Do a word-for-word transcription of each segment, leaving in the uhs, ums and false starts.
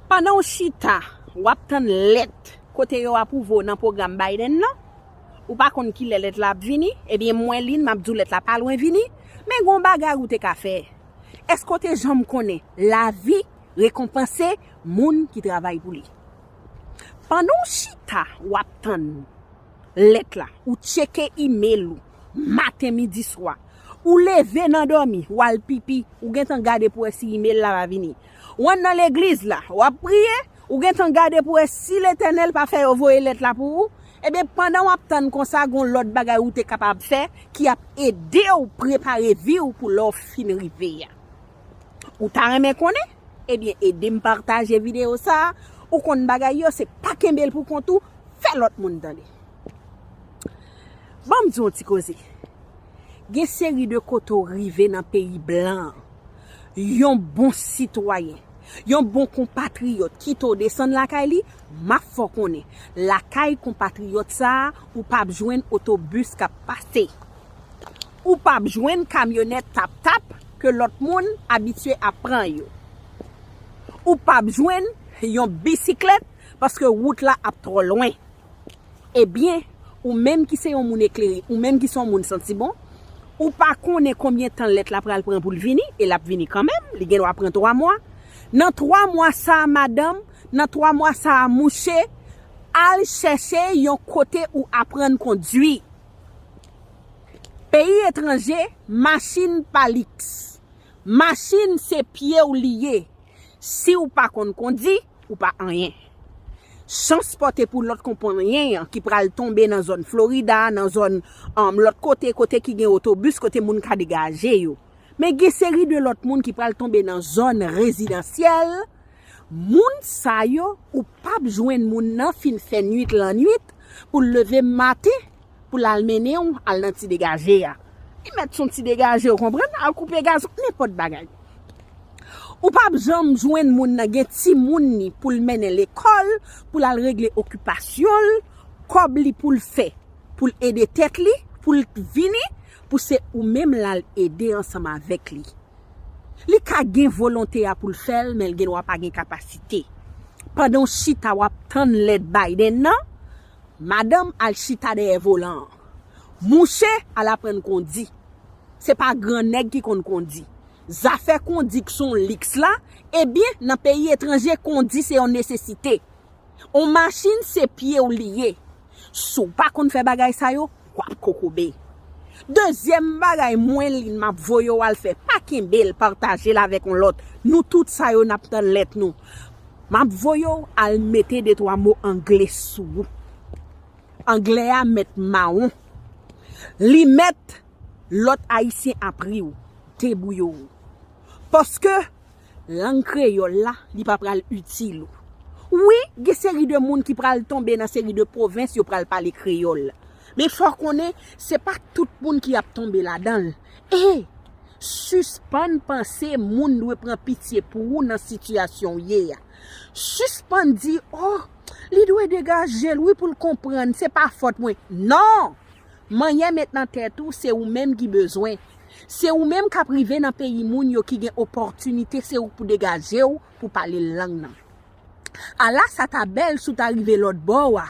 Pandan w chita, w ap tann lèt kote yo apwouve w nan pwogram Biden nan, ou pa konn kilè lèt la ap vini, ebyen mwen li m ap di w lèt la pa lwen vini, men gen yon bagay ou te ka fè. Èske w te janm konnen lavi rekonpanse moun ki travay pou li? Pandan w chita, w ap tann lèt la, ou tcheke imel ou, maten, midi, swa. Ou leve nan dòmi, w al pipi, ou gentan gade pou wè si imel la va vini. W ann nan legliz la, w ap priye, ou gentan gade pou wè si Letènèl pa fè yo voye lèt la pou ou. Ebyen, pandan w ap tann konsa, gon lòt bagay ou te kapab fè ki ap ede w prepare vi w pou lè w fin rive a. Ou ta renmen konnen? Ebyen, ede m pataje videyo sa a. Ou konn bagay yo, se pa kenbe l pou kont ou, fè lòt moun tande. Ban m di w yon ti koze. Gen seri de kote w rive nan peyi blan an. Yon bon sitwayen, yon bon konpatriyòt kite w desann lakay li, m ap fè w konnen. Lakay konpatriyòt sa a, ou p ap jwenn otobis k ap pase. Ou p ap jwenn kamyonèt tap-tap ke lòt moun abitye ap pran yo. Ou p ap jwenn yon bisiklèt paske wout la ap twò lwen. Ebyen, ou menm ki se yon moun eklere, ou menm ki se yon moun santi bon, ou pa konnen konbyen tan lèt la pral pran pou l vini, e l ap vini kanmenm, li gen dwa pran twa mwa. Nan twa mwa sa a, madanm, nan twa mwa sa a, mouche, al chèche yon kote ou aprann kondwi. Peyi etranje, machin pa liks. Machin se pye w li ye. Si w pa konn kondi, ou pa anyen. Chans pòte pou lòt konpayen an ki pral tonbe nan zòn Florida, nan zòn, um, lòt kote, kote ki gen otobis, kote moun ka degaje yo. Men gen seri de lòt moun ki pral tonbe nan zòn rezidansyèl. Moun sa yo, ou p ap jwenn moun nan fin fè nwit lannwit pou l leve maten pou l al mennen w al nan ti degaje a. Li mèt se yon ti degaje, w konprann, al koupe gazon, nenpòt bagay. Ou p ap janm jwenn moun nan gen timoun ni pou l mennen lekòl, pou l al regle okipasyon l, kòb li pou l fè, pou l ede tèt li, pou l vini, pou se ou menm l al ede ansanm avèk li. Li ka gen volonte a pou l fè l, men l gen dwa pa gen kapasite. Pandan w chita w ap tann lèt Biden nan, madanm al chita dèyè volan an. Mouche al aprann kondi. Se pa gran nèg ki konn kondi. Zafè kondi k se yon liks la, ebyen, nan peyi etranje, kondi se yon nesesite. On machin se pye w li ye. Si w pa konn fè bagay sa yo, w ap kokobe. Dezyèm bagay mwen li m ap voye w al fè, pa kenbe l, pataje l avèk yon lòt. Nou tout sa yo n ap tann lèt nou. M ap voye w al mete de twa mo angle sou ou. Anglè a mèt mawon. Li mèt lòt ayisyen ap ri w, debouye w. Paske lang kreyòl la, li pa pral itil ou. Wi, gen seri de moun ki pral tonbe nan seri de pwovens yo pral pale kreyòl. Men fò w konnen, se pa tout moun ki ap tonbe ladan l. E, sispann panse moun dwe pran pitye pou ou nan sitiyasyon w ye a. Sispann di, oh, li dwe degaje l, wi, pou l konprann, se pa fòt mwen. Non! Manyè met nan tèt ou, se ou menm ki bezwen. Se ou menm k ap rive nan peyi moun yo ki gen opòtinite, se ou k pou degaje w pou pale lang nan. Ala sa ta bèl si w ta rive lòt bò a,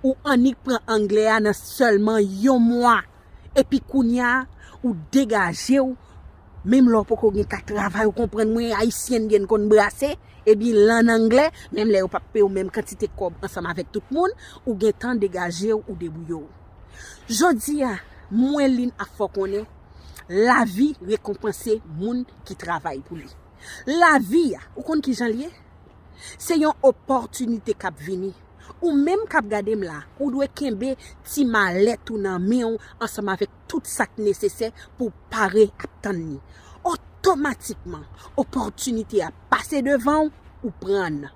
ou annik pran anglè a nan sèlman yon mwa. Epi kounye a, ou degaje w, menm lè w poko gen ka travay, ou konprann mwen, ayisyèn gen konn brase, epi l ann anglè, menm lè yo p ap peye w menm kantite kòb ansanm avèk tout moun, ou gentan degaje w, ou debouye w. Jodi a, mwen Lynn ap fè w konnen, lavi rekonpanse moun ki travay pou li. Lavi a, ou konn ki jan l ye? Se yon opòtinite k ap vini. Ou menm k ap gade m la, ou dwe kenbe ti malèt ou nan men w ansanm avèk tout sa k nesesè pou w pare ap tann li. Otomatikman, opòtinite a pase devan w, ou pran l.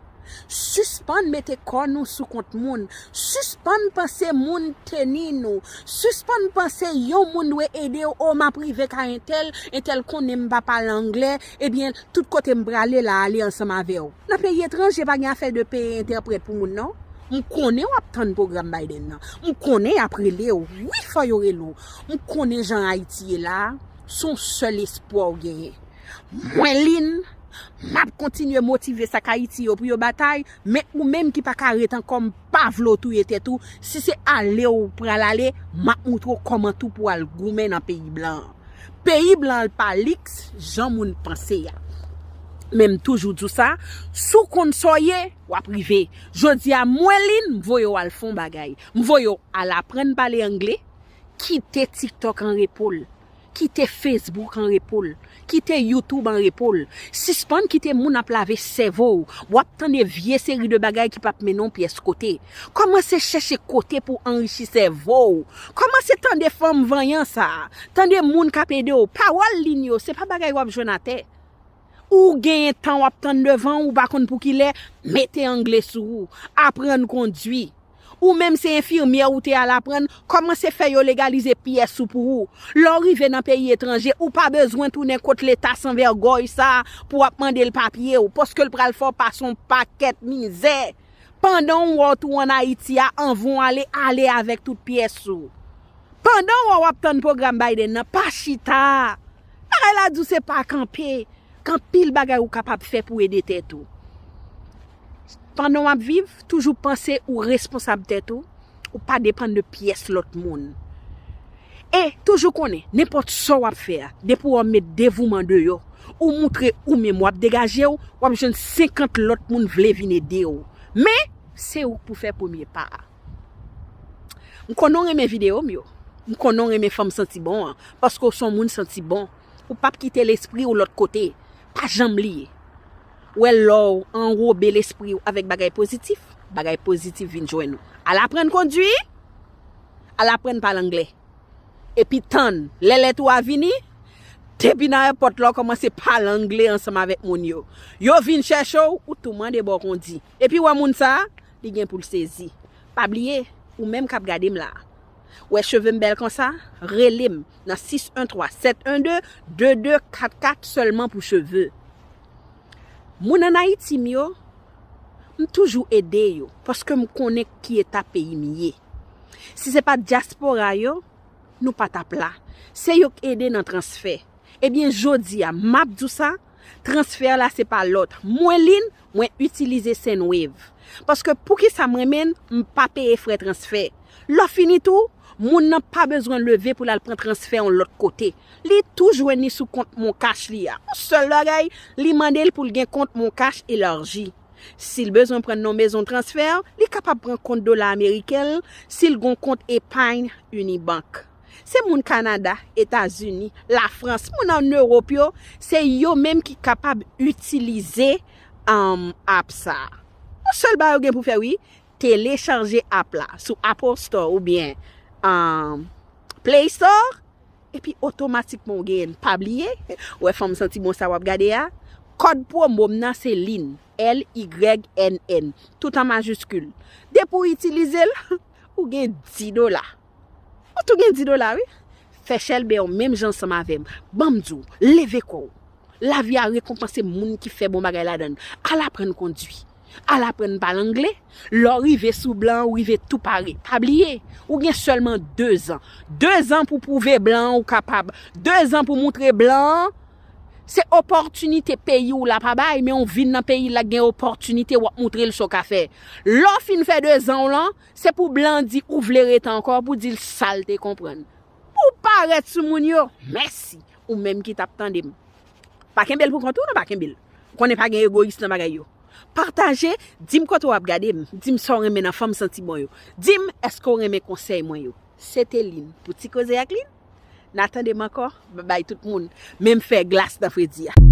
Sispann mete kò nou sou kont moun. Sispann panse moun teni nou. Sispann panse yon moun dwe ede w. O, m ap rive kay entèl, entèl konnen m pa pale anglè, ebyen, tout kote m prale la, ale ansanm avè w. Nan peyi etranje, pa gen afè de peye entèprèt pou moun, non. M konnen w ap tann pwogram Biden nan. M konnen y ap rele w. Wi, fò yo rele w. M konnen jan Ayiti ye la a, se yon sèl espwa w genyen. Mwen Lynn, M ap kontinye motive sa k Ayiti yo pou yo batay, men ou menm ki pa ka ret ankò, m pa vle w touye tèt ou. Si se ale w pral ale, m ap moutre w kòman tou pou w al goumen nan peyi blan an. Peyi blan an pa liks jan moun panse a. Men m toujou di w sa, si w konn sa w ye, w ap rive. Jodi a, mwen Lynn, m voye w al fè yon bagay. M voye w al aprann pale angle, kite TikTok an repo l. Kite Facebook an repo l. Kite YouTube an repo l. Sispann kite moun ap lave sèvo w. W ap tande vye seri de bagay ki p ap mennen w pyès kote. Kòmanse chèche kote pou anrichi sèvo w. Kòmanse tande fanm vanyan sa a. Tande moun k ap ede w. Pawòl Lynn yo, se pa bagay w ap jwenn atè. Ou genyen tan w ap tann devan w, ou pa konn pou kilè, mete angle sou ou. Aprann kondwi. Ou menm se enfimyè ou te al aprann, kòmanse fè yo legalize pyès ou pou ou. Lè w rive nan peyi etranje, ou pa bezwen tounen kot leta sanvègòy sa a pou w ap mande l papye w, paske l pral fè w pase yon pakèt mizè. Pandan w wè w tou ann Ayiti a, anvan w ale, ale avèk tout pyès ou. Pandan w wè w ap tann pwogram Biden nan, pa chita. Bagay la di w se pa kanpe. Gen anpil bagay ou kapab fè pou ede tèt ou. Pandan w ap viv, toujou panse ou responsab tèt ou, ou pa depann de pyès lòt moun. E toujou konnen, nenpòt sa w ap fè a, depi w met devouman deyò, ou moutre ou menm w ap degaje w, w ap jwenn senkant lòt moun vle vin ede w. Men, se ou k pou fè premye pa a. M konnen w renmen videyo m yo. M konnen w renmen fè m santi bon an, paske w se yon moun santi bon. Ou p ap kite lespri w lòt kote. Pa janm bliye. Ou wè lè w anwobe lespri w avèk bagay pozitif, bagay pozitif vin jwenn ou. Al aprann kondwi, al aprann pale angle. Epi tann, lè lèt ou a vini, depi nan ayewopò la w kòmanse pale angle ansanm avèk moun yo. Yo vin chèche w, ou tou mande bò kondi. Epi w wè moun sa a, li gen pou l sezi. Pa bliye, ou menm k ap gade m la a. Ou wè cheve m bèl konsa? Rele m nan sis en twa sèt en de de de kat kat sèlman pou cheve. Moun ann Ayiti m yo, m toujou ede yo, paske m konnen ki eta peyi m ye. Si se pa t dyaspora yo, nou pa t ap la. Se yo k ede nan transfè. Ebyen, jodi a, m ap di w sa, transfè la se pa lòt. Mwen Lynn, mwen itilize Sendwave. Paske poukisa m renmen l, m pa peye frè transfè. Lè fini tou, moun nan pa bezwen leve pou l al pran transfè yon lòt kote. Li tou jwenn li sou kont MonCash li a. Yon sèl bagay, li mande l pou l gen kont MonCash elaji. Si l bezwen pran nan yon mezon transfè, li kapab pran kont dola ameriken l, si l gen yon kont epay Unibank. Se moun Kanada, Etazini, Lafrans, moun ann Ewòp yo, se yo menm ki kapab itilize, um, app sa a. Yon sèl bagay ou gen pou fè, wi, telechaje app la sou Apple Store oubyen, um, Play Store, epi otomatikman ou genyen l. Pa bliye, ou wè fanm santi bon sa w ap gade a, kòd pwomo m nan se Lynn, L Y N N, tout an majiskil. Depi w itilize l, ou gen dis dola. Ou tou gen dis dola, wi. Fè chèlbè w menm jan ansanm avè m. Ban m di w, leve kò w. Lavi a rekonpanse moun ki fè bon bagay ladan l. Al aprann kondwi. Al aprann pale angle. Lè w rive sou blan an, ou rive tou pare. Pa bliye, ou gen sèlman dezan. Dezan pou pwouve blan an ou kapab. Dezan pou moutre blan an se opòtinite peyi w la pa bay, men w vin nan peyi l la gen opòtinite, w ap moutre l sa w ka fè. Lè w fin fè dezan w lan, se pou blan an di ou vle rete ankò, pou di l sa l te konprann. Pou w parèt sou moun yo, mèsi. Ou menm ki t ap tande m. Pa kenbe l pou kont ou, non, pa kenbe l. Ou konnen pa gen egoyis nan bagay yo. Pataje, di m kote w ap gade m, di m sa w renmen nan fanm santi bon yo. Di m èske w renmen konsèy mwen yo. Se te Lynn pou Ti Koze ak Lynn. N a tande m ankò, babay tout moun. Men m fè glas nan fredi a.